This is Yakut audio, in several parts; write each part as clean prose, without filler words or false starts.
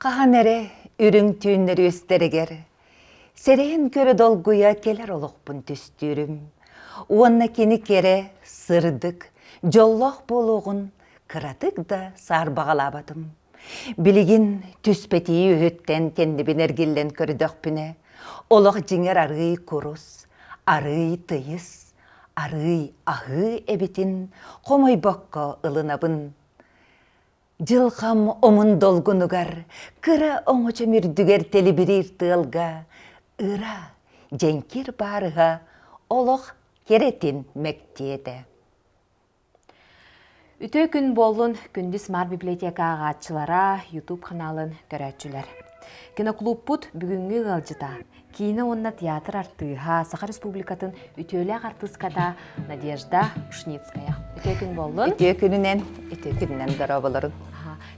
Хаһан эрэ үрүҥ түүннэр үөстэригэр сэрэйэн көрө долгуйа кэлэр олохпун түстүүрүм уонна кини кэрэ, сырдык, дьоллоох буолуоҕун кыратык да саарбаҕалаабатым. Билигин түспэтии үһүттэн кэннибин эргиллэн көрдөхпүнэ, олох дьиҥэр арыый курус, арыый тыйыс, арыый аһыы эбитин хомойбокко ылынабын. Дьылҕам омун долгунугар, кыра оҥочом үрдүгэр тэлибириир тыалга ыра, дьэҥкир баарыһа олох кэрэтин мэктиэтэ. Үтүө күн буоллун күндү Smart библиотека ааҕааччылара, YouTube ханаалын көрөөччүлэр. Киноклубпут бүгүҥҥү ыалдьыта, киинэ уонна театр артыыһа, Саха Республикатын үтүөлээх артыыската Надежда Ушницкая. Үтүө күн буоллун. Үтүө күнүнэн, үтүө күнүнэн дорооболорун.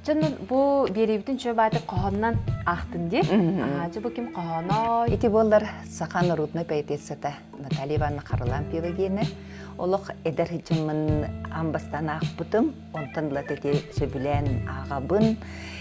Чонно бу биэриибитин чө баатык хоһоонунан аахтын ди. Аха, бу ким хоһооно? Ити буоллар саха народной поэтессата Наталья Ивановна Харлампьева диэнэ олох эдэр дьыммын аан бастаан аахпытым. Онтон ыла ити сөбүлээн ааҕабын.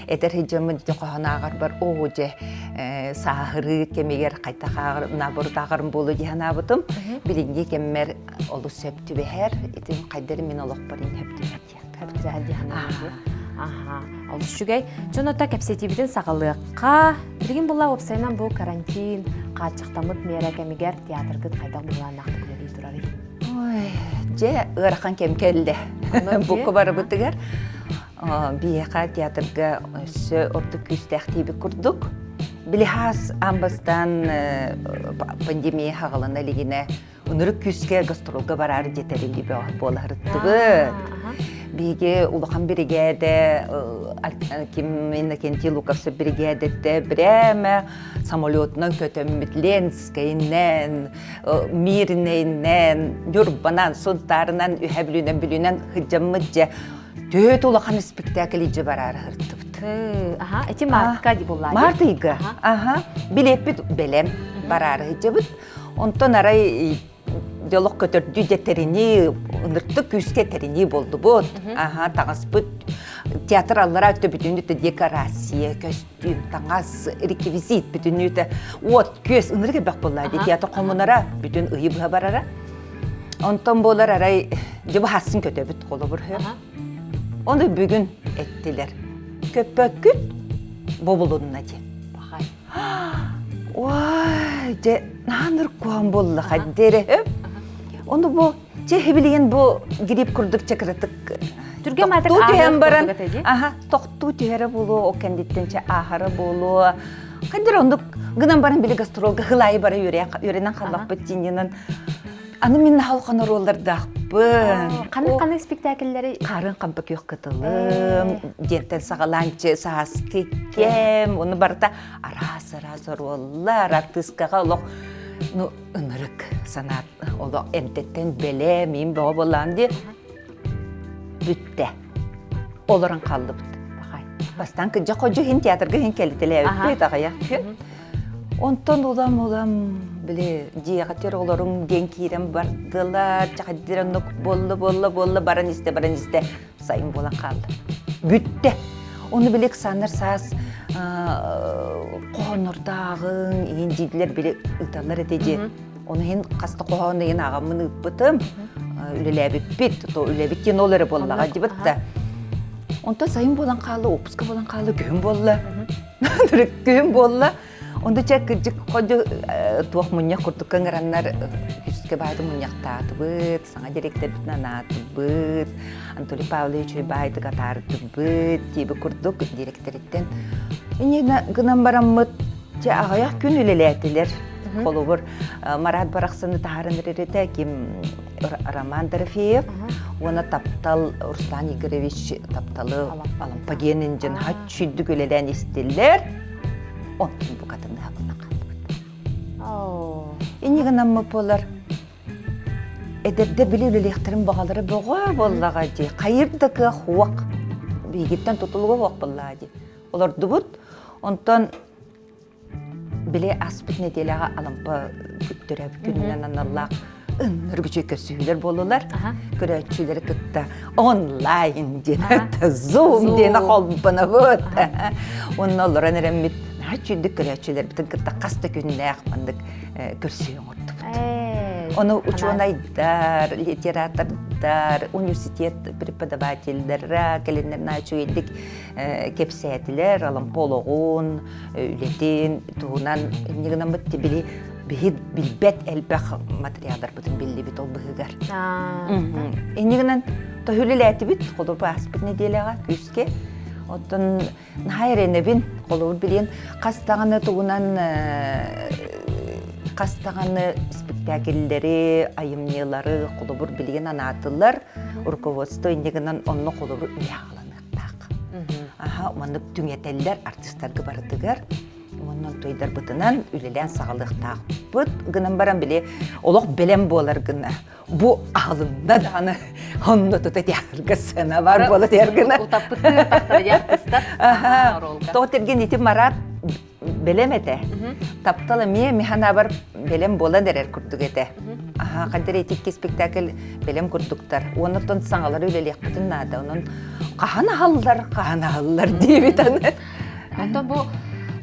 Эдэр дьоммут ити хоһоон ааҕарбар оо дьэ сааһырыы кэмигэр хайдах ааҕар наоборот ааҕарым буолуо дии санаабытым. Билиҥҥи кэммэр олус сөп түбэһэр. Ити хайдары мин олохпор ин сөп түбэһэр диэххэ. Түбэһэр дии санаабытым. Аха, олус үчүгэй. Дьон ота кэпсэтиибитин саҕалыахха. Билигин була уопсайынан бу карантин, хааччахтаммыт миэрэ кэмигэр театргыт хайдах быһыылаахтык үлэлии турарый? Ой, дьэ, ыарахан кэм кэллэ. Букка барыбытыгар биһиэхэ театрга өссө ордук күүстээх тиийбит курдук. Били хаас аан бастаан пандемия хаҕалана илигинэ ынырык күүскэ гастролга бараары диэтэрилли бөҕө буола сырыттыбыт. Биһиги улахан биригээдэ ким Иннокентий Луковцев биригээдэтэ бирээмэ самолетунан көтөммүт Ленскэйинэн Мирнэйинэн, Ньурбанан, Сунтаарынан, Үһэ Бүлүүнэн, Бүлүүнэн сылдьаммыт дьэ төһө улахан испиктээкил илдьэ бараары сырыттыбыт. Аха, ити мартка буолла. Март ыйга. Аха, билиэппит бэлэм бараары сылдьабыт. Онтон арай дьолох көтөрдүү дьэ тэринии, ыныртык күүскэ тэринии буоллубут. Аха, таҥаспыт театр аллараа өттө бүтүннүү декорация, көстүү таҥас, реквизит бүтүннүүтэ уот, күөс ынырык элбэх буолла дии. Театр хомунара бүтүн ыйы быһа барара. Онтон буолар арай дьэ баһасын көтөбүт холобур Ону бүгүн эттилэр. Көппөккүт бобулунна диэн. Бахай. Ой, дьэ нааныр куһан буолла хаддere. Ону бу Чэ, билигин бу грипп курдук чакыратык Түргэн маатык тохтуу түһэн баран, дии. аха, тохтуу түһэрэ буолуо, ол кэнниттэн чэ ааһара буолуо. Хайдыр оннук гынан баран били гастролга хылаайы бара үөрэнэн халлахпыт тиининэн аны мин наһал хоноруоллардаахпын. Ханнык ханнык спектакльлэри Харын хампа күөх кытылым, диэнтэн саҕалаанчы сааскы кэм, ону барыта араас-араас оруоллар, артыыскаҕа олох ну ынырык санаат олох эрдэттэн бэлэм мин бөҕө буоллаҕым дии бүттэ олорон хааллыбыт бастаан кыдьа ходьу иһин театрга иһин кэлитэлээбиппит аҕыйах күн онтон улам-улам били дьиэҕитигэр олоруҥ диэн киирэн бардылар чахайдыр оннук буолла буолла буолла баран истэ баран истэ сайын буолан хаалла. Бүттэ. Ону били Александр саас хоһооннордооҕуҥ иһин дииллэр били ыыталлар этэ дии. Ону иһин хаста хоһоон иһин аҕаммын ыыппытым, үлэлээбиппит, то үлэбит диэн ол эрэ буоллаҕа дибит да. Онтон сайын буолан хаалла, отпуска буолан хаалла, күһүн буолла. Күһүн буолла. Онду чэ кырдьык ходьу туох мунньах курдук ыҥыраннар үскэ баайды мунньахтаатыбыт, саҥа директорбытын анаатыбыт, Анатолий Павлович баайдык атаардыбыт диэби курдук директориттэн инньэ гынан бараммыт чэ аҕыйах күн үлэлээтилэр. Холобур, Марат Барахсаны таһааран эрэрэтэ ким Роман Дорофеев уонна Таптал Руслан Игоревич Тапталы Алампа диэн дьон хаччүйдүк үлэлээн истиллэр. Онтун букатын ыһабыллан хаалбыт. Инньэ гынаммыт буолар эдэрдэр били үлэлиэхтэрин баҕалара бөҕө буоллаҕа дии. Хайыр да кыах уох. Биһигиттэн тутулуга суох буоллаҕа дии. Олордубут. Онтон били аспыт нэдиэлэҕэ Алампа төрөөбүт күнүнэн аналлаах Ынныргычы көрсүһүүлэр буоллулар. Көрөөччүлэри кытта онлайн диэн, Zoom диэн холбонобут. Онно олорон эрэммит наһаа үчүгдүк көрөөччүлэрбитин кытта хас да күннээх маннык көрсүһүү оҥордубут. Ону учуонайдар, литератордар, университет преподавателлэрэ кэлиннэр наһаа үчүгэйдик кэпсээтилэр, Алампа олоҕун, үлэтин туһунан инньэ гынаммыт били биһи билбэт элбэх материалларбытын биллибит ол быһыгар. Инньэ гынан тоһүлүлээтибит холобур ааспыт нэдиэлэҕэ күүскэ. Оттон наһаа эрэнэбин, холобур билиэн хас даҕаны тугунан хас даҕаны спектакльлэри, айымньылары холобур билигин анаатылар. Руководство инньэ гынан онно холобур үлэ аҕаланыахтаах. Аха, маннык түҥэтэллэр артистарга барытыгар. Уонна тойдарбытынан үлэлээн саҕалыахтаахпыт гынан баран били олох бэлэм буолар гына бу аһылынна даҕаны онно тута театрга сцена бар буола тиэр гына утаппыттыы артистар тоҕо тиргин ити Марат бэлэм этэ таптал эмиэ миханабар бэлэм буолан эрэр курдук этэ аха хантер ити спектакль бэлэм курдуктар уонна саҥалары үлэлиэхпитин наада онон хаһан аһаллар хаһан аһаллар диэбит аны Онтон бу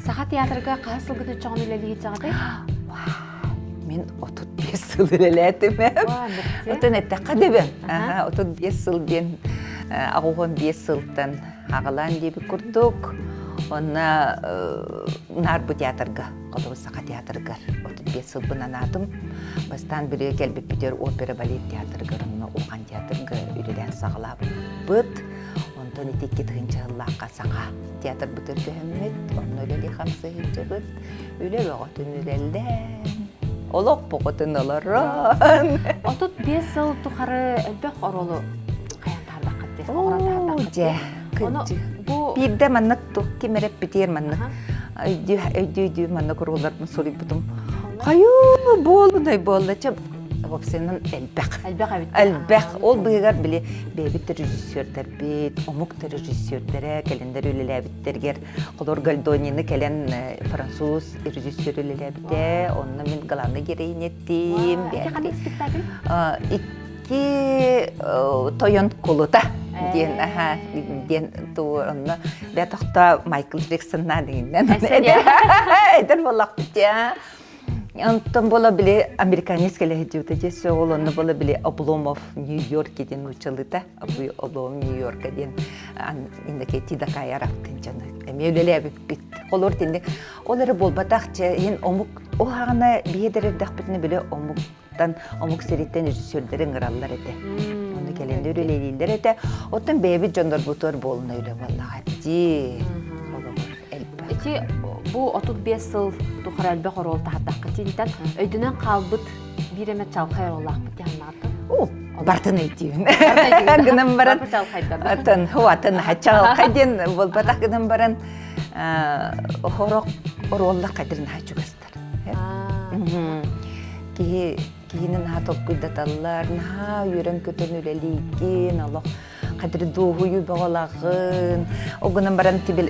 Саха театрга хаһыс сылгыт өччөҕүн үлэлиһитсэҕитэй? Мин 35 сыл үлэлээтим. Отон эттэххэ дэбэм. 35 сыл диэн 85 сылтан аҕалаан диэбит курдук. Онно Наарбы театрга, Хотугу Саха театрыгар 35 сылбын анаатым. Бастаан Бүлүүгэ кэлбиппитигэр опера балет театрыгар, онно Улахан театрга үлэлээн саҕалаабыппыт. Онтон ити 2 сыллаахха саҥа театрбытыгар көһөммүт, онно үлэлии-хамсыы сылдьабыт. Үлэ бөҕөтүн үлэлээн, олох бөҕөтүн олорон. 35 сыл тухары элбэх оруолу хайан таһардаххыт дии, оҥорон таһардаххыт дьэ, бу биирдэ маннык ким эрэ эппитигэр маннык өйдүү өйдүү маннык оруолларбын суруйбутум. Хайыы буолунай буолла чэ Вовсенан элбэх. Элбэх эбит. Элбэх. Ол быыһыгар били бэйэбит режиссердэрбит, омук да режиссердэрэ кэлэннэр үлэлээбиттэригэр Холор Гальдонины кэлэн француз режиссер үлэлээбитэ. Онно мин главный героиня этим. Ити ханнык спектакль? Икки тойон кулута диэн аха диэн туу онно бэтохто Майкл Джексонна дигиннен эдэр буоллахпыт Онтон буола били американец кэлэһидьибитэ дьэ сөҕүл онно буола били Обломов Нью-Йорк диэн нууччалыыта Обломов Нью-Йорка диэн Иннокентий Дакаяров дьону эмиэ үлэлээбиппит. Холор тинник ол эрэ буолбатах чэ иһин омук ол хаҕана биһиэдэр эрдэхпитинэ били омуктан омук сириттэн режиссердэри ыҥыраллар этэ. Ону кэлэннэр үлэлииллэр этэ. Оттон бэйэбит дьоннорбутугар буолуна үлэ буоллаҕа дии. Холобур. элбэх. Ити бу 35 сыл тухары элбэх оруол таһардахха тиинтэн өйдөнөн хаалбыт биир эмэ чалхай оруоллаахпыт диһаннаҕыттан. Оо, бартын өйдүүбүн. Гынан баран атын атын чалхай диэн буолбатах гынан баран хорох оруоллар хадыр наһаа чугастар. Киһи киһини наһаа толкуйдаталлар, наһаа үөрэн-көтөн үлэлиигин, олох хадыр дуоһуйуу бөҕөлаҕын ол гынан баран тибил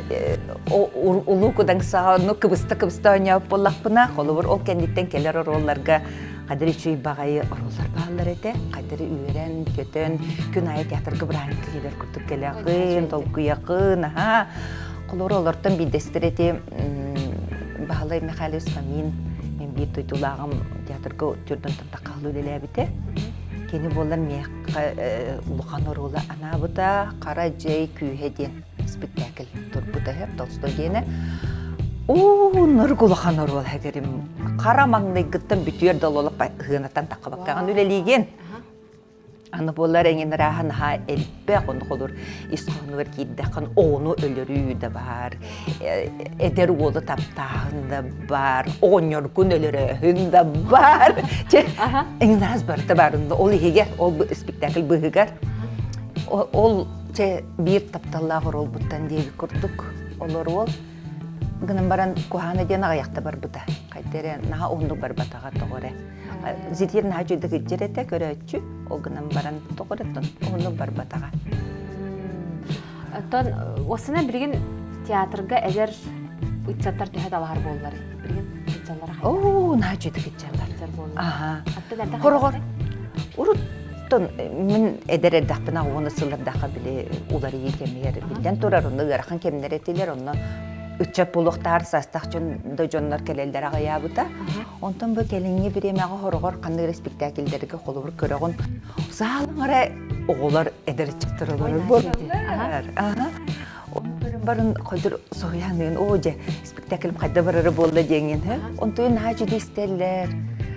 улуу кудаҥсаҕа онну кыбыста-кыбыста оонньообут буоллахпына холобур ол кэнниттэн кэлэр оруолларга хадыр үчүгэй баҕайы оруоллар бааллар этэ хадыр үөрэн-көтөн күн аайы театрга бырааһынньыкка киирэр курдук кэлэҕин толкуйаҕын аһаа холобур олортон биирдэстэрэ ити Баһылай Михайлович Фомин мин биир дойдулааҕым театрга төрдөн таххаһылы үлэлээбитэ кини буолар миэхэ улахан оруолу анаабыта Хара дьэй күүһэ диэн спектакль турбута үһү Толстой диэнэ уу нырг улахан оруол хэгэрим хара маҥнайгыттан бүтүөр да ололоп ыһыанаттан таххабаккаҕын үлэлиигин аны буолар эҥин ырааһа наһаа элбэх ону холур ис хоһоонугар киирдэххин оҕону өлөрүү да баар эдэр уолу таптааһын да баар, оҕонньоргун өлөрөөһүн да баар. Чэ, эҥин араас барыта баар ол иһигэр, ол спектакль быыһыгар ол чэ биир тапталлаах оруолбуттан диэбит курдук олоруол гынан баран куһаана диэн аҕыйахта барбыта. Хайда эрэ наһаа уһуннук барбатаҕа тоҕо эрэ. Зитир наһаа үчүгэй кырдьар этэ көрөөччү, ол гынан баран тоҕо эрэ уһуннук барбатаҕа. Оттон уоссана билигин театрга эдэр ыччаттар төһө талаһар буоллар? Билигин ыччаллара Оо, наһаа үчүгэй ыччаллар. Аха. Хороҕор. Уруттан мин эдэр эрдэхпинэ уона сыллардаахха били уларыйыы кэмигэр биллэн турар, онно ыарахан кэмнэр этилэр, онно ыччат буолуохтаар саастаах дьон да дьоннор кэлэллэр аҕыйаабыта. Онтон бу кэлиҥҥи бириэмэҕэ хороҕор ханнык эрэ спектакльдэргэ холобур көрөҕүн, саалаҥ эрэ оҕолор эдэр ыччаттар олорор буолаллар. Ону көрөн баран хойдор соһуйаныын, оо дьэ, спектаклым хайда барара буолла диэҥҥин, онтуйун наһаа үчүгэй истэллэр,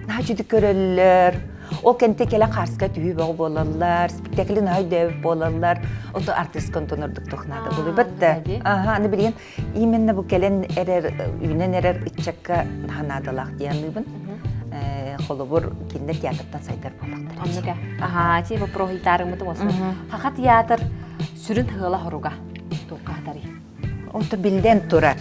наһаа үчүгэй көрөллөр. Ол кэнтэ кэлэн хаарска түһүү бөҕө буолаллар, спектакли наһаа өйдөөбүт буолаллар. Ото артыыска онтон ордук туох наада буолуйбат да. Аха, аны билигин именно бу кэлэн эрэр, үүнэн эрэр ыччакка наһаа наадалаах диэн аныыбын. Холобур, кинилэр театртан сайдар буоллахтара. Оннука. Аха, ти вопрос ыйтаарыммытым осу. Хаха театр сүрүн сыала-соруга туохха хатарый? Ото биллэн турар.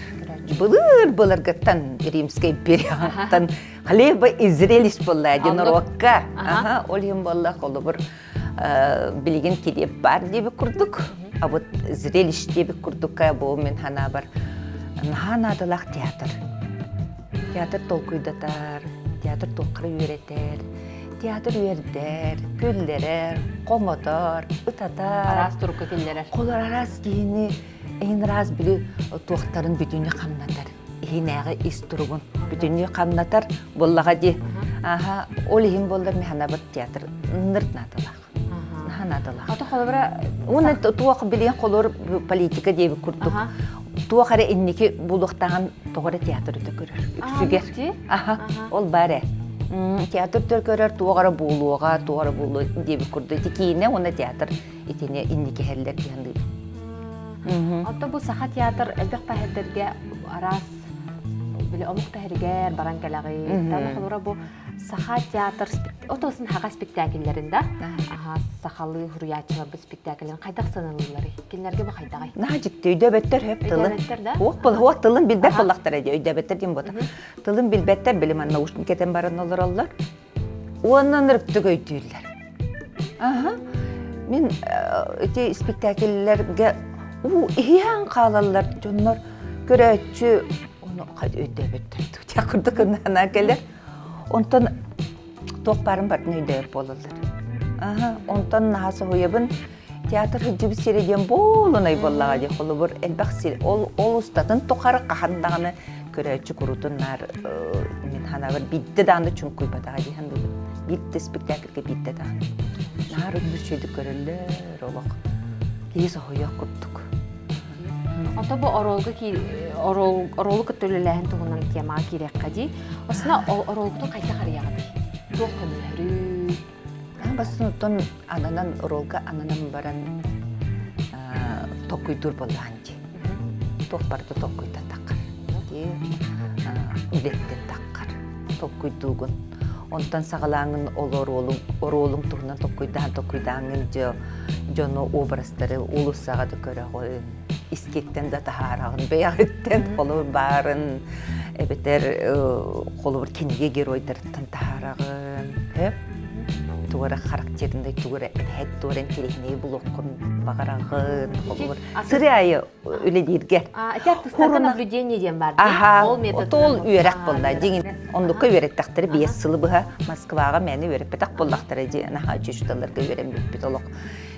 Былыр былыргыттан Римскэй империяттан хлеба и зрелищ буолла диэн норуокка. Аха, ол иһин буолла холобур билигин килиэп баар диэбит курдук, а вот зрелищ диэбит курдукка бу мин ханаабар наһаа наадалаах театр. Театр толкуйдатар, театр туохха үөрэтэр, Театр үөрдэр, күллэрэр, хомотор, ытатар. Араас турукка киллэрэр. Холор араас киһини иһин араас били туохтарын бүтүннүү хамнатар. Иһинээҕи ис туругун бүтүннүү хамнатар буоллаҕа дии. Аха, ол иһин буоллар механабыт театр нырт наадалаах. Наһаа наадалаах. Ото холобура Уонна туох билиэн холор политика диэбит курдук туох эрэ инники булуохтааҕын тоҕо эрэ театр өтө көрөр үксүгэр. Аха, ол баар ээ. Театр өтө көрөр туох эрэ буолуоҕа, туох эрэ буолуо диэбит курдук. Ити киинэ уонна театр итини инники иһэллэр диэн саныыбын. Ото бу саха театр элбэх паһэрдэргэ араас били омук таһыригэр баран кэлэҕи. Таны холобура бу Саха театр отосын хаҕа спектакльлэрин да сахалыы суруйааччыларбыт спектакльлэрин хайдах сыаналыылларый? Кинилэргэ бу хайдаҕый? Наһаа дьикти өйдөөбөттөр хөп тылын. Хуох был хуох тылын билбэт буоллахтара дии өйдөөбөттөр диэн буота. Тылын билбэттэр били манна наушник кэтэн баран олороллор. Уонна ынырыктык өйдүүллэр. Аха. Мин ити спектакльлэргэ уу иһиһэн хаалаллар дьоннор көрөөччү ону өйдөөбөттөр диэх курдук ынана кэлэр. Онтон туох баарын барытын өйдөөр буолаллар. Аха, онтон наһаа соһуйабын. Театр сылдьыбыт сирэ диэн буолунай буоллаҕа дии. Холобур, элбэх сир. Ол, ол устатын тухары хаһан даҕаны көрөөччү курутун наар мин санаабар биирдэ даҕаны чуҥкуйбатаҕа дии саныыбын. Биирдэ спектакльга биирдэ даҕаны. Наар үнүр үчүгэйдик көрөллөр олох. Киһи соһуйуох курдук. Ото бу оруолга оруолу кытта үлэлээһин туһунан темаҕа киириэххэ дии. Осна оруолгутун хайдах арыйаҕытый? Туох көмөлөһөрүй? Бастан ананан оруолга ананан баран толкуйдуур буоллаҕын дии. Туох барыта толкуйтан таххар. Дии үлэттэн таххар. Толкуйдуугун. Онтон саҕалааҥын ол оруолуҥ, оруолуҥ туһунан толкуйдаан толкуйдааҥҥын дьону образтары уулуссаҕа да көрөҕүн, искиттэн да таһаараҕын, бэйэҕиттэн холобур баарын, эбэтэр холобур кинигэ геройдарыттан таһаараҕын, сөп? Тугу эрэ характернай, тугу эрэ эбэһээт тугу эрэ интэриэһинэйи булуоххун баҕараҕын, холобур сыры аайы үлэлииргэ. Ити артыстарга наблюдение диэн баар Аха, ол ол үөрэх буолла. Дьиҥинэн оннукка үөрэттэхтэрэ биэс сылы быһа Москваҕа мээнэ үөрэппэтэх буоллахтара дии наһаа учууталларга үөрэммиппит олох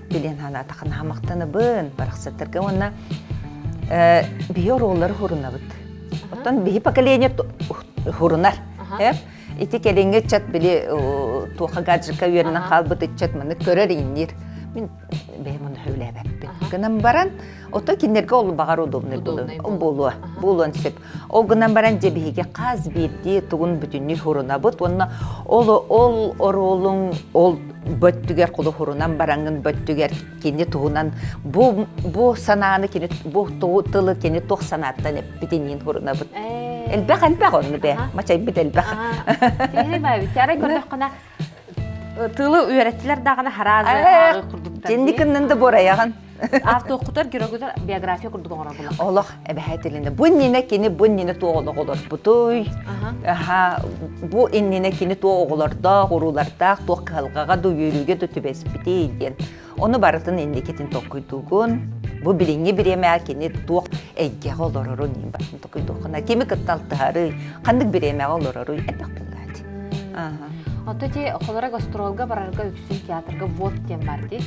билэн ханаатаха наһаа махтанабын барахсаттарга уонна биһи оруоллары хурунабыт. Оттон биһи поколение хурунар. Ити кэлиҥҥи ыччат били туоха гаджетка үөрэнэн хаалбыт ыччат маны көрөр иҥниир. Мин бэйэм ону сөбүлээбэппин. Гынан баран, ото кинилэргэ ол баҕар удобный буолуо, буолуон сөп. Ол гынан баран дьэ биһиги хас биирдии тугун бүтүннүү хурунабыт уонна ол ол оруолуҥ ол бөттүгэр кулу хурунан бараҥҥын бөттүгэр кини туһунан бу бу санааны кини бу тылы кини туох санааттан эппитиниин хурунабыт. Элбэх элбэх онну бэ мачайбыт элбэх. Тиһи баабит. Арай көрдөххүнэ Тылы үөрэттилэр даҕаны хараазы ааҕыы курдуктар. Дьинни кыннын да буорайаҕын. Автооккутар геройгутар биография курдук оҥорор буолар. Олох эбэһээтилинэ. Бу иннинэ кини бу иннинэ туох олох олорбутуй? Аха, бу иннинэ кини туох оҕолордоох, уруулардаах, туох кыһалҕаҕа да үөрүүгэ да түбэспитий диэн. Ону барытын инникитин толкуйдуугун. Бу билиҥҥи бириэмэҕэ кини туох эйгэҕэ олорорун барытын толкуйдуоххуна. Кими кытта алтыһарый, ханнык бириэмэҕэ олороруй элбэх буоллааччы. Ото ти холора гастролга барарга үксүн театрга вот диэн бар ди.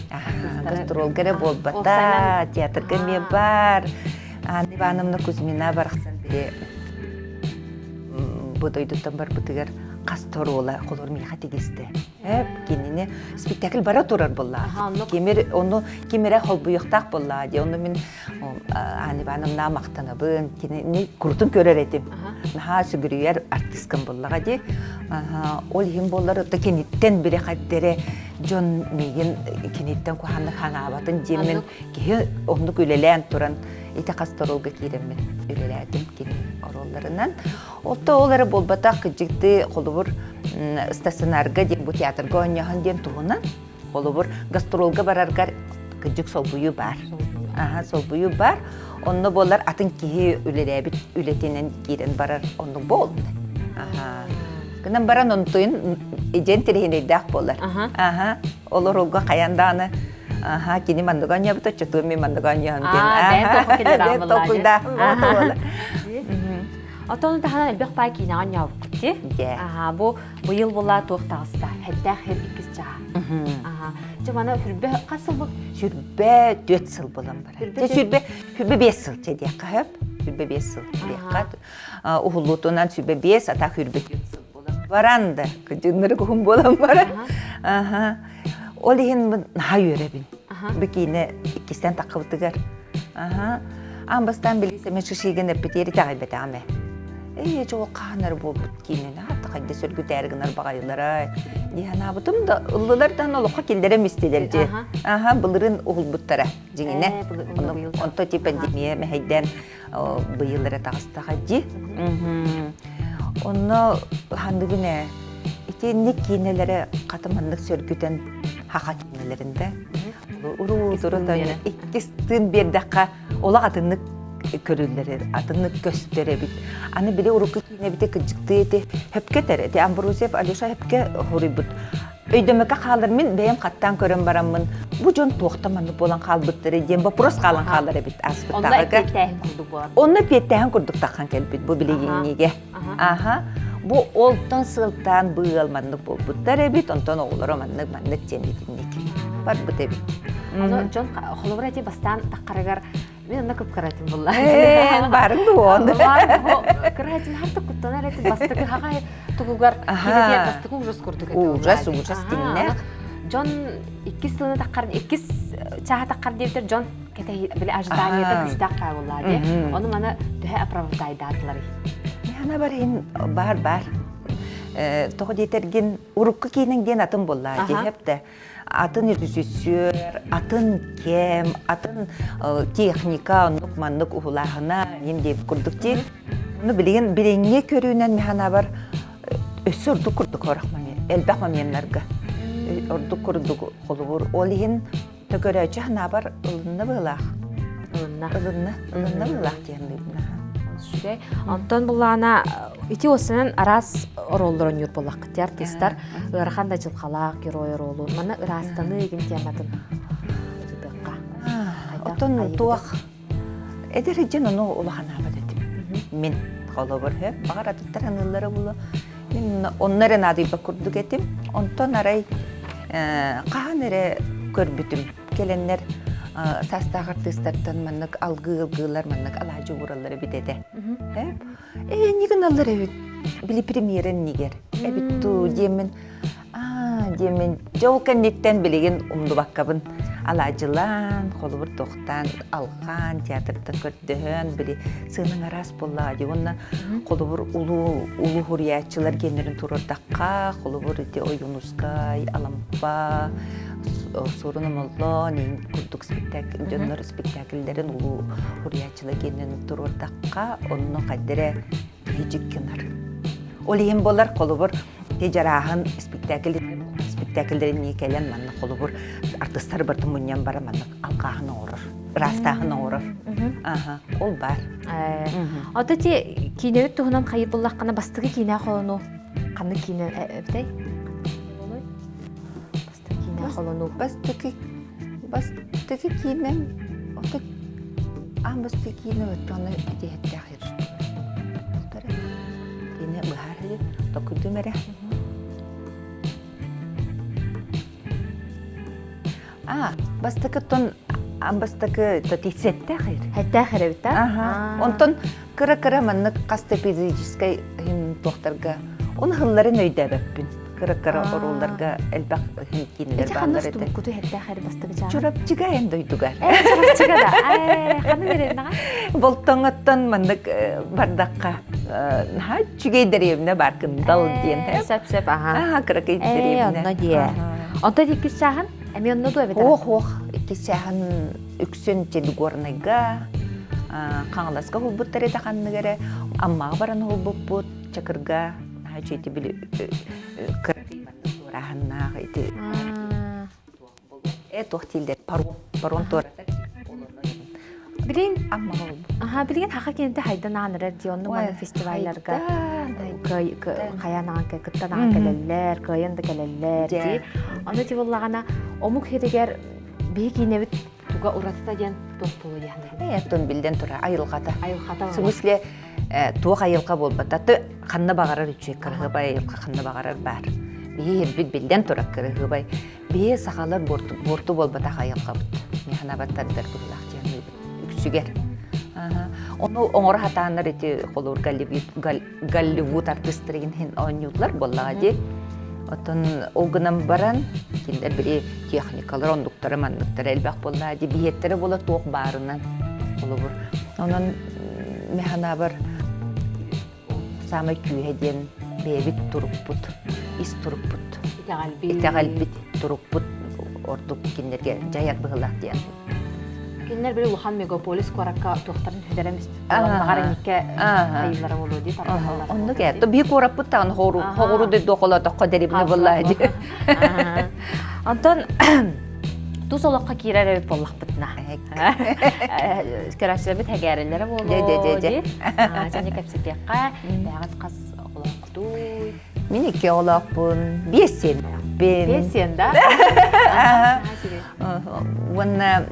Гастролга эрэ буолбата, театрга эмиэ бар. Анна Ивановна Кузьмина барахсан били бу дойдуттан барбытыгар хас торуола холор миэхэ тигистэ. Кинини спектакль бара турар буоллаа. Кимир ону ким эрэ холбуйуохтаах буоллаа дии. Ону мин Анна Ивановна махтанабын. Кинини курутун көрөр этим. Наһаа сүгүрүйэр артыскам буоллаҕа дии. Ол иһин буоллар ото киниттэн бире хаддере дьон миигин киниттэн куһааннык ханаабатын диэммин киһи оннук үлэлээн туран ити хас торуолга киирэммин үлэлээтим кини оруолларынан. Отто ол эрэ буолбатах кырдьыктыы холобур стационарга диэн бу театрга оонньооһун диэн туһунан холобур гастролга бараргар кырдьык солбуйуу баар. Аха солбуйуу баар. Онно буолар атын киһи үлэлээбит үлэтинэн киирэн барар оннук буолла. Аха. Гынан баран онтуйун иден тириһинэйдээх буолар. Аха. Олорууга хайан даҕаны Аха, кини манныга оонньообута, оччотугар мин манныга оонньоон диэн. Бэйэн толкуйдааһын буолар. Оттон таһынан элбэх паай киинэҕэ оонньообуккут дии. Аха, бу быйыл була туох таҕыста? Хэттээх хир иккис чааһа. Аха. Дьэ мана сүрбэ хас сыл бу? Сүрбэ түөрт сыл буолан барар. Дьэ сүрбэ сүрбэ биэс сыл чэ диэххэ сөп. Сүрбэ биэс сыл диэххэ. Уһуллуутунан сүрбэ биэс, ата сүрбэ түөрт сыл буолан баран да кыдьыннары куһун буолан баран. Аха. Ол иһин наһаа үөрэбин. Бу киинэ иккистэн таххыбытыгар. Аха. Аан бастаан билисэ мен шишиген эппитиэри итэҕэйбэтэҕим ээ. Ээ, чоо хаанар буолбут киинэни аата хайда сөргүтээри гынар баҕайылара дии санаабытым да ыллылар даҕаны олоххо киллэрэн истилэр дии. Аха, былырыын уһулбуттара дьиҥинэ. Онто ти пандемия мэһэйдээн быйыл эрэ таҕыстаҕа дии. Онно ханныгын ээ итинник киинэлэрэ хата маннык сөргүтэн хаха киинэлэрин да уруу иккис тыын биэрдэххэ олох атыннык көрүллэр атыннык көстөр эбит. Аны били урукку киинэбити кыдьыктыы эти хөпкө этэр эти Амбросьев Алеша хөпкө хоруйбут. Өйдөмөкө хаалар мин бэйэм хаттаан көрөн бараммын бу дьон туохта маннык буолан хаалбыттары диэн вопрос хаалан хаалар эбит ааспыттааҕыга. Онно эппиэттээһин курдук буолар. Онно эппиэттээһин курдук таххан кэлбит бу билигиҥҥигэ. Аха. Бу олтон сылтаан бу ыал маннык буолбуттар эбит, онтон оҕолоро маннык маннык диэн итинник барбыт эбит. Ону дьон холобура эти бастаан таххарыгар мен онно кып-кыратым булла. Барын дуон. Кыратин харты куттанар этим бастакы хагай тугугар киһи бастакы ужас курдук этэ. Ужас, ужас тиннэх. Дьон иккис сылын таххар иккис чааһа таххар диэбитер дьон кэтэһи били ожиданиета күүстээх хааллаа дии. Ону маны төһө оправдайдаатылар. Михана барин бар бар. Тоҕо диэтэргин урукку киинин диэн атын буоллаа диэхэптэ. Атын режиссер, атын кэм, атын техника оннук маннык уһулааһына ним диэбит курдук дии. Ну билигин билиҥҥи көрүүнэн миханабар өссө ордук курдук орох момент, элбэх моменнарга ордук курдук холобур ол иһин Төкөрөөччү санаабар ылынна быһыылаах. Ылынна. Ылынна. Ылынна быһыылаах диэн Үчүгэй. Онтон буллаана ити осынан араас оруоллар оонньуур буоллаххыт артистар ыарахан да дьылҕалаах герой оруолун манна ыраастаныы игин тематын ырытыахха. Оттон туох Эдэр дьон ону улаханаабат этим. Мин холобур сөп, баҕар атыттар аныыллара буолуо. Мин онно эрэ наадыйбат курдук этим. Онтон арай хаһан эрэ көрбүтүм. Кэлэннэр саастаах артыыстартан маннык алгыы-алгыылар, маннык алаадьы уураллар эбит этэ. Ээ, инник гыналлар эбит. Били премьера иннигэр эбит дуу диэммин Аа, диэммин дьэ ол кэнниттэн билигин умнубаккабын алаадьылаан, холобур тохтаан, алҕаан, театртан көрдөһөн, били сыанаҥ араас буоллаҕа дии уонна холобур улуу улуу суруйааччылар гиэннэрин туруордахха, холобур ити Ойуунускай, Алампа, Суорун Омоллоон курдук спектакль дьоннор спектакльлэрин улуу суруйааччылар гиэннэрин туруордахха, онно хайда эрэ киһи дьиккинар. Ол иһин буолар, холобур, ити дьарааһын спектакль спектакльдэрин кэлэн манна холобур артыстар барытын мунньан баран маннык алҕааһын оҥорор, ыраастааһын оҥорор. Аха, ол баар. Ото ти киинэбит туһунан хайыр буллаххына бастакы киинэ холону ханнык киинэ эбитэй? Бастакы киинэ холону. Бастакы бастакы киинэм ото аан бастакы киинэ оттону этиһэттээх Кини быһаар толкуйдуум эрэ. А, бастакы бастакы тэтиссэттээх эр. Хэттээх эрэбит та? Аха. Онтон кыра-кыра маннык хас да эпизодическай туохтарга оны хылларын өйдөөбөппүн. Кыра-кыра орууларга элбэх киинэлэр Ити ханна бааллар этэ. устубуккуту хэттээх эр бастакы чааһын? Чурапчыга эн дойдугар. Э, Чурапчыга да. Э, ханна дэриэбинэҕэ? Болтоҥоттон маннык бардахха наһаа үчүгэй дэриэбинэ баар кындал диэн. Сөп сөп аха. Аха кыракый Э, дэриэбинэ. онно диэ. Онтон иккис чааһын? Эмиэ онно дуо эбэтэр? Ох, ох, иккис чааһын үксүн Чедугорнайга, Хаҥаласка уһулбуттар этэ ханнык эрэ, Аммаҕа баран уһулбуппут, Чакырга, наһаа үчүгэй били кыракый маннык туорааһыннаах ити э туох дииллэр паром паром туоратар Билигин Аммаҕа уһулбут. Аха, билигин хаха киэнтэ хайдан аан эрэр дии, онну маны фестивалларга хайаан аҕан кыттан аҕан кэлэллэр, кыайан да кэлэллэр дии. Ону ти буоллаҕына омук сиригэр биһи киинэбит туга уратыта диэн туох буолуо диэхнэ. Э, оттон биллэн турар айылҕата. Айылҕата. В смысле, туох айылҕа буолбата, ханна баҕарар үчүгэй кырыһыбай айылҕа ханна баҕарар баар. Биһи ирбит биллэн турар кырыһыбай. Биһи сахалар буорту буолбатах айылҕабыт. Мин санаабар тардар быһыылаах диэн үксүгэр. Ону оҥоро сатааннар ити холуур Голливуд артыыстарын иһин оонньууллар буоллаҕа дии. Оттон ол гынан баран кинилэр били техникалар оннуктара манныктара элбэх буоллаҕа дии. Биһиэттэрэ буола туох баарынан холобур. Онон мин санаабар Саамай күүһэ диэн бэйэбит турукпут, ис турукпут, итэҕэлбит, итэҕэлбит турукпут ордук кинилэргэ дьайар быһыылаах диэн. Кинилэр били улахан мегаполис куоракка туохтарын сүтэрэн баҕар инникке хайыылара буолуо дии тарҕаналлар. Оннук ээ. То биһи куораппыт даҕаны хоҕуру хоҕуру дойду холоотоххо дэрибини буоллаа дии. Онтон тус олоххо киирэр эбит буоллахпытына. Көрөөччүлэрбит хэгээрэллэрэ буолуо дии. Дьэ кэпсэтиэххэ. Бэйэҕит хас оҕолооххутуй? Мин икки оҕолоохпун, биэс сиэннээхпин. Биэс сиэн да? Уонна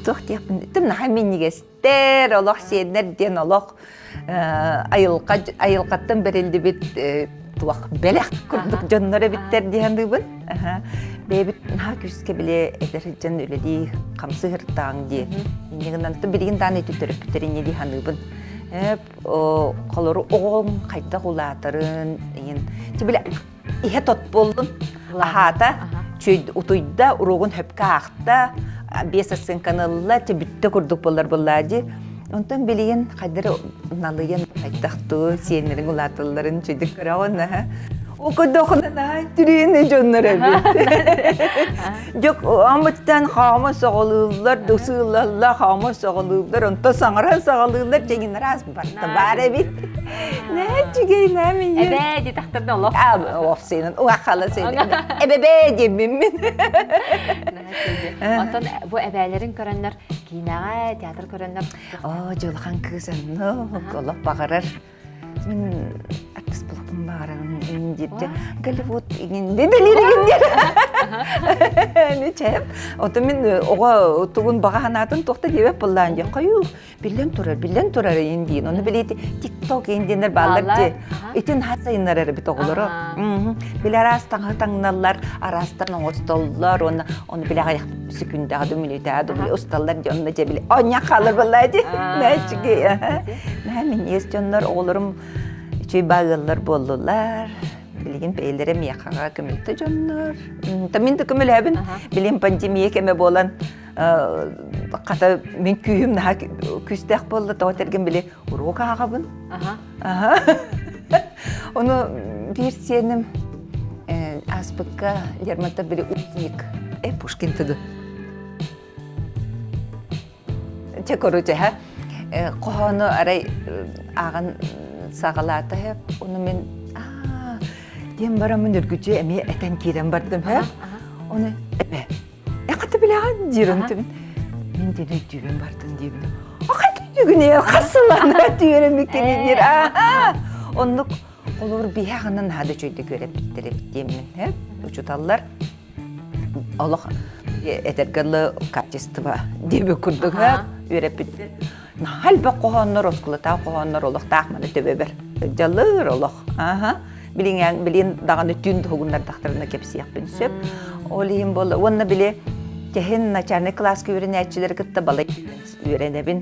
туох диэхпин, тым наһаа минньигэстэр, олох сиэннэр диэн олох айылҕа айылҕаттан бэриллибит туох бэлэх курдук дьоннор эбиттэр дии саныыбын. Бэйэбит наһаа күүскэ били эдэр сылдьан үлэлии хамсыы сырыттаҕыҥ дии. Инньэ гынан билигин даҕаны ити төрөппүттэр инньэ дии саныыбын. Холору оҕоҥ хайдах улаатарын иһин били иһэ тот буоллун аһаата утуйда уруогун хөпкө аахта биэс оценканы ылла бүттэ курдук буолар буоллаа дии онтон билигин хайдары налыйан хайдахтуу сиэннэриҥ улааталларын чүйдүк көрөҕүн аха Окодохунан түрүүнү дьоннор эбит. Дьок амыттан хаама соҕолууллар, дусыылалла хаама соҕолууллар, онто саҥаран саҕалыыллар, дьэҥин араас барта баар эбит. Нэ, чүгэй нэ минье. Эбээ ди тахтарда олох. А, ох сенин, уахала сенин. Эбэбээ диэммин мин. Онтон бу эбээлэрин көрөннөр киинэҕэ, театр көрөннөр. Оо, дьулахан кыыс онно олох баҕарар. Мин артист буолуохпун баҕарабын диэбитэ. Голливуд иҥин дэлииригин диэн. Ничем. Ото мин оҕо тугун баҕа санаатын туохта диэбэт буоллаан диэн хойуу биллэн турар, биллэн турар иин диин. Ону билити TikTok иин диэннэр бааллар дии. Итин хас сайыннар эбит оҕолоро. Били араас таҥаһы таҥналлар, араастан оҥостоллор, уонна ону били аҕыйах секундаҕа да мүнүүтэҕэ да били усталлар дии, онно дьэ били оонньоон хаалар буоллаа дии. Нээчиги. Наһаа минньигэс дьоннор оҕолорум үчүгэй баа ыаллар буоллулар. Билигин бэйэлэрэ миэхэҕэ көмөлтө дьоннор. Мин да көмөлөһөбүн. Билигин пандемия кэмэ буолан хата мин күүһүм наһаа күүстээх буолла тоҕо этэргин били уруок ааҕабын. Ону биир сиэним ааспыкка Лермонтов били узник э Пушкин тыды Чэ короче ха хоһоону арай ааҕан саҕалаата ону мин аа диэн бараммын үргүчү эмиэ этэн киирэн бардым ха ону эбэ Эхата билэҕин диир онтубун. Мин диэн өйдүүбүн бардын диэбин. Ахай өйдүүгүн ээ хасылана түөрэмиккин диир. Аа оннук холобур биһи аҕынан наһаа да үчүгэйдик үөрэппиттэр эбит диэммин э учуталлар олох этэргэ дылы качество диэбит курдук үөрэппиттэр наһаа элбэх хоһооннор оскуолатаах хоһооннор олохтоох маны төбөбөр дьаллыр олох аха билиҥ билин даҕаны түүн туһугуннардахтарына кэпсиэхпин сөп ол иһин буолла уонна били. Кэһин начальнай кылааска үөрэнээччилэри кытта балай үөрэнэбин.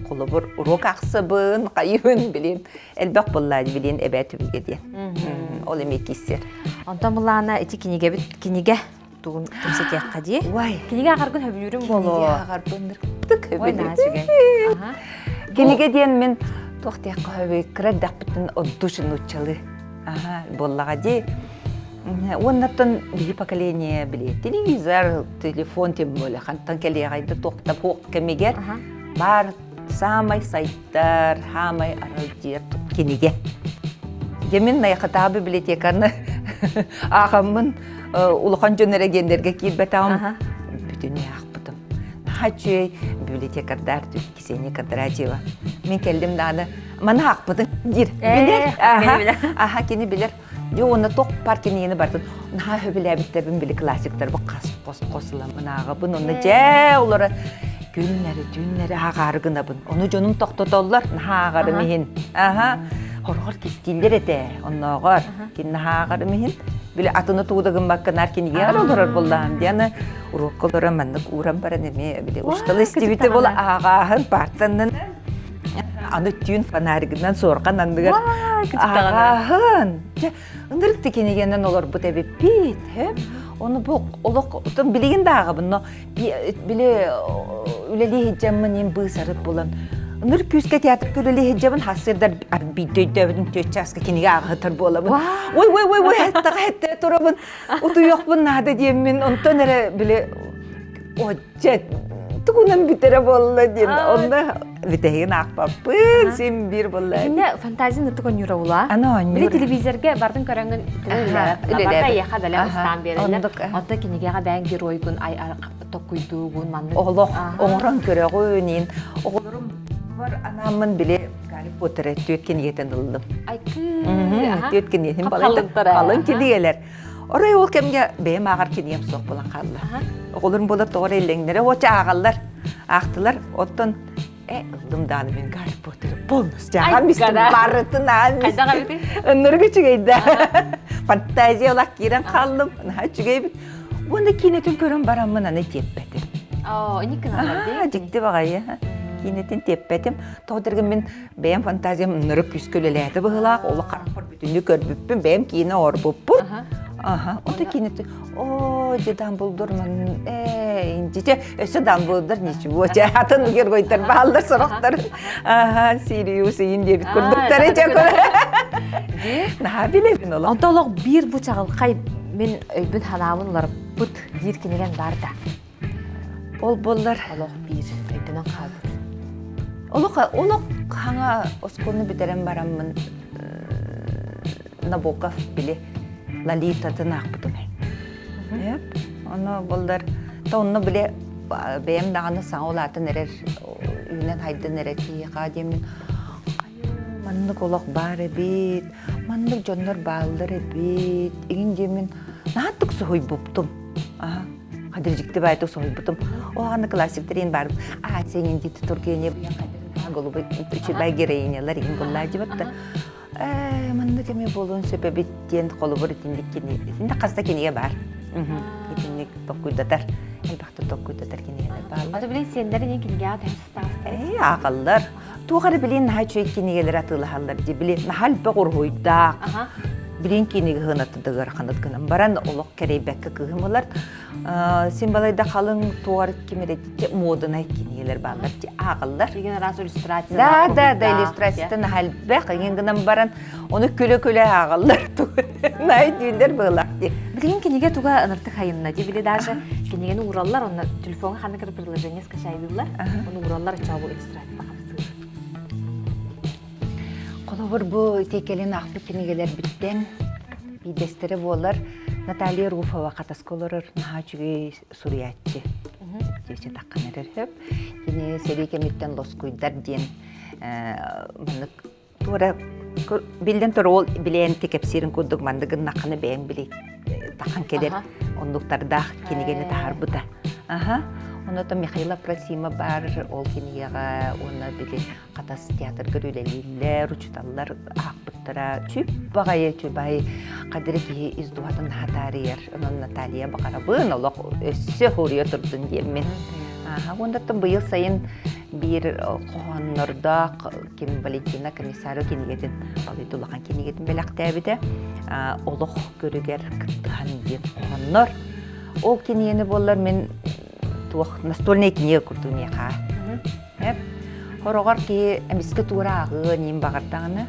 Холобур, уруок ахсабын, хайыбын билин. Элбэх буоллаа билин эбээ түбүгэ диэн. Ол эмиэ кииссэр. Онтон булаана ити кинигэбит кинигэ тугун кэпсэтиэххэ дии. Уай. Кинигэ ааҕаргын сөбүлүүрүм буолуо. Кинигэ ааҕарбын ырыктык Ой, наһаа сөбүлүүбүн. үчүгэй. Аха. Кинигэ диэн мин туох диэххэ сөбүй, кыра эрдэхпиттэн отдуши нууччалыы. Аха, буоллаҕа дии. Уоннаттан биһи поколение били телевизор, телефон тем более хантан кэлиэҕэй да туох да суох кэмигэр баар саамай сайдар, саамай аралдьыйар кинигэ. Дьэ мин Найахатааҕы библиотеканы ааҕаммын улахан дьон эрэгиэннэргэ киирбэтэҕим бүтүннүү аахпытым. Наһаа үчүгэй библиотекардар Ксения Кондратьева. Мин кэллим даҕаны маны аахпытым диир. Билэр. Аха, кини билэр. Дьэ уонна туох баар кинигэни барытын наһаа сөбүлээбиттэрбин били классиктарбын хас хос хос ыламмын ааҕабын уонна дьэ олоро күннэри түүннэри ааҕаары гынабын. Ону дьонум тохтотоллор наһаа ааҕарым иһин. Аха хороҕор кистииллэр этэ оннооҕор кин наһаа ааҕарым иһин били атыны тугу да гыммакка наар кинигэҕэ олорор буоллаҕым диэн уруокка олорон маннык ууран баран эмиэ били устал истибити була ааҕааһын партаннан Аны түүн фонаригынан суорҕан анныгар ааҕааһын. Дьэ, ынырык да кинигэнэн олорбут эбиппит. Ону бу олох билигин да ааҕабын, но били үлэлии сылдьаммын иин быысарыт булан ыныр күүскэ театрга үлэлии сылдьабын хассыырдар биирдэ өйдөөбүтүм түөрт чааска кинигэ ааҕыһытар буолабын. Ой, ой, ой, ой, хаттаҕа хэтте турабын, утуйуохпун наада диэммин, онтон эрэ били Чэ, тугунан бүтэрэ буолла диэн онно бүтэһигин аахпаппын син биир буолла. Кинэ фантазия ытык оонньуура була. Аны оонньуур. Били телевизорга бардын көрөҥүн барта эйиэхэ бэлэм ыстаан биэрэллэр. Онто кинигэҕэ бэйэҥ геройгун токкуйдуугун маннык. Олох оҥорон көрөҕүн иин. Оҕолорум бар анааммын били Гарри Поттер түөрт кинигэтин ыллым. Айкыы. Түөрт кинигэтин халыҥ кинигэлэр. Орой ол кэмҥэ бэйэм ааҕар кинигэм суох буолан хаалла. Оҕолорум буолар тоҕо эрэ иллэҥнэрэ уоча ааҕаллар, аахтылар. Оттон э ыллым даҕаны мин Гарри Поттеры полностью ааҕан истим, барытын ааҕан истим. Ыннырык үчүгэй да. Фантазия олох киирэн хааллым, наһаа үчүгэй эбит. Уонна киинэтин көрөн бараммын аны тиэппэтим. Оо, инник гыналлар дии. Дьикти баҕайы. Киинэтин тиэппэтим. Тоҕо дэргин мин бэйэм фантазиям ыннырык күүскэ үлэлээтэ быһыылаах, олох харахпар бүтүннүү көрбүппүн, бэйэм киинэ оҥорбуппун. Аха, ото киинэ оо, дьэ Дамблдор ман ээ, инчичэ, өссө Дамблдор ничего, чэ, атын геройдар бааллар сорохтор. Аха, Сириус иин диэбит курдуктар чэ Наһаа билэбин олох. Онто олох биир бу чаҕылхай мин өйбүн ханаабын уларыппыт диир кинигэн бар да. Ол буоллар олох биир өйдөнөн хаалбыт. Олох олох хаҥа оскуоланы бүтэрэн бараммын Набоков били Лолитатын аахпытым. Ону буоллар то онно били бэйэм даҕаны саҥа улаатан эрэр үүнэн хайдан эрэр киһиэхэ диэммин маннык олох баар эбит, маннык дьоннор бааллар эбит, игин диэммин наһааттык соһуйбуптум. Хадырдьикти баайта соһуйбутум. О, аны классиктар бар. А, сенин дити Тургенев голубой үчүгэй героинялар иһин буллаа дибатта. Э, маннык эме буолуон сөп эбит диэн холобур итинник кини. Итинник хас да кинигэ бар. Итинник токкуйдатар. Элбэхтэ токкуйдатар кинигэлэр бааллар. Аты билин сиэннэр кинигэҕэ төһө сыстаҕастар? Э, ааҕаллар. Туох эрэ билин наһаа үчүгэй кинигэлэри атыылаһаллар дии. Билин наһаа элбэх уруһуйдаах. Билин кинигэ ыһынатыдыгар ханат гынан баран олох кэрэйбэккэ кыыһым ылар. Син балайда халыҥ туор ким эрэ муодунай кинигэлэр бааллар дии ааҕаллар. Деген араас иллюстрация. Да, да, да, иллюстрацията наһаа элбэх иҥин гынан баран ону күлэ-күлэ ааҕаллар. Наһаа өйдүүллэр быһыылаах дии. Билигин кинигэ туга ыныртык хайынна дии. Били даже кинигэни уураллар, онно телефоҥҥа ханнык эрэ приложение скачайдыыллар. Ону уураллар, оччоҕо иллюстрация Холобур, бу ити кэлин аахпыт кинигэлэрбиттэн биирдэстэрэ буолар Наталья Руфова Хатаска олорор наһаа үчүгэй суруйааччы. Дьиэчэ таххан эрэр сөп. Кини сэрии кэмиттэн лоскуйдар диэн маннык туора биллэн турар ол билээн кэпсиирин курдук маннык гыннаххына бэйэҥ били тахан кэлэр оннуктардаах кинигэни таһаарбыта. Аха. Онно Михаил Апросимов баар ол кинигэҕэ уонна били Хатас театрга үлэлииллэр, учууталлар аахпыттара. Чүп баҕайы үчүгэй хадыры киһи ис дууһатын хатаарыйар. Онон Наталья баҕарабын олох өссө хоруйа турдун диэммин. Аха, уоннаттан быйыл сайын биир хоһооннордоох ким Валентина Комиссарова кинигэтин балыйда улахан кинигэтин бэлэхтээбитэ. Олох көрүгэр кыттыһан диэн хоһооннор. Ол кинигэни буоллар мин туох настольная книга курдук миэхэ. Хороҕор киһи эмискэ туора ааҕыан иин баҕардаҕына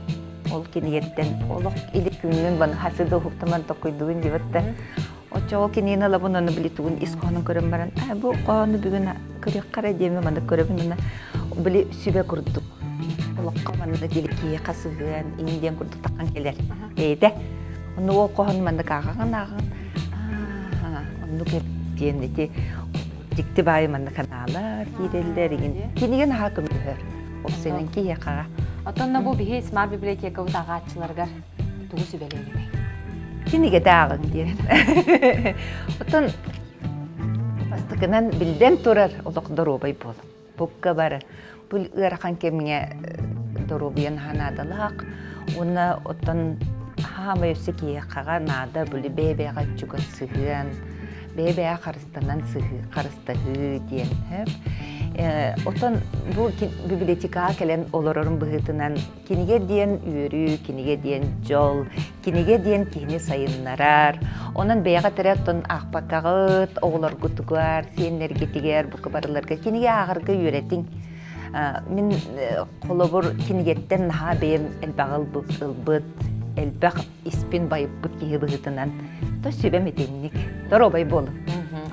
ол кинигэттэн олох илик күҥҥүн баны хасыда уһуктаман токуйдугун диэбэт да оччоҕо кинигэни ылабын уонна били тугун ис хоһоонун көрөн баран аа бу хоһоону бүгүн көрүөххэ эрэ диэмэ маннык көрөбүн уонна били сүбэ курдук олоххо маннык или киһиэхэ сыһыан иин диэн курдук таххан кэлэр бэйэтэ онно ол хоһоону маннык ааҕаҕын ааҕаҕын аа оннук эбит диэн ити дьикти баайы манна канаалар киирэллэр игин кинигэ наһаа көмөлөһөр опсайынан киһиэхэ Оттон бу биһи смарт библиотекабыт ааҕааччыларыгар тугу сүбэлиэҥ Кинигэтэ ааҕыҥ диэн. Оттон бастакынан биллэн турар олох доруобай буол. Букка бары бу ыарахан кэмҥэ доруобуйа наһаа наадалаах уонна оттон хаамай өссө киһиэхэҕэ наада били бэйэ-бэйэҕэ чугас сыһыан, бэйэ-бэйэҕэ харыстанан сыһыы, харыстаһыы диэн. Оттон бу библиотекаҕа кэлэн олорорум быһыытынан Кинигэ диэн үөрүү, кинигэ диэн дьол, кинигэ диэн киһини сайыннарар. Онон бэйэҕит эрэ оттон аахпаккаҕыт, оҕолоргутугар, сиэннэргитигэр, бука барыларга кинигэ ааҕарга үөрэтиҥ. Мин холобур кинигэттэн наһаа бэйэм элбэҕи ылбыт, элбэх испин байыппыт киһи быһыытынан то сүбэм итинник. Доруобай буолуҥ.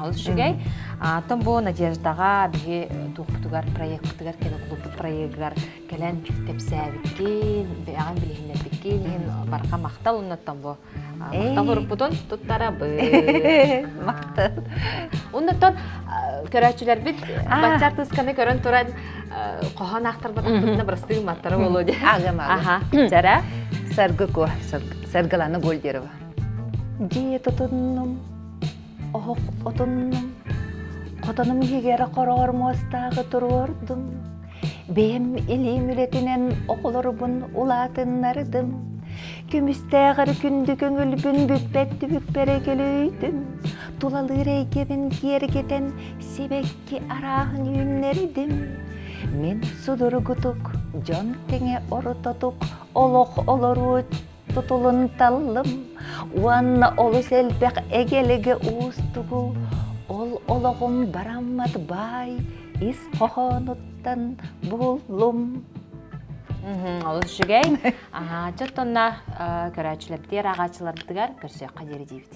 Олус үчүгэй. Оттон бу Надеждаҕа биһи туохпутугар проекпытыгар киноклубпут проегыгар кэлэн кэпсээбиккин, бэйэҕин билиһиннэрбиккин иһин барҕа махтал оннуттан бу махтал урукпутун туттарабыт. Махтал. Оннуттан көрөөччүлэрбит бачча артыысканы көрөн туран хоһоон аахтарбатахпытына бырастыы гымматтара буолуо дии. Ааҕыам Аха. Дьара. Саргы Ко, Саргылана Гольдерова. Дьиэ тутуннум, оһох отуннум, хотонум иһигэр хороҕор муостааҕы туруордум. Бэйэм илиим үлэтинэн оҕолорбун улаатыннардым. Көмүстээҕэр күндү көҥүлбүн бүппэт түбүкпэр көлүйдүм. Тулалыыр эйгэбин киэргэтэн сибэкки арааһын үүннэрдим. Мин судургутук, дьон тэҥэ ортотук олох олоруу тутулун таллым уонна олус элбэх эгэлэгэ уустугу ол олоҕум бараммат баай ис хоһоонуттан буллум. Олус үчүгэй. Аһаа, чоттонна көрөөччүлэрбитигэр, ааҕааччыларбытыгар көрсүөххэ диэри диибит.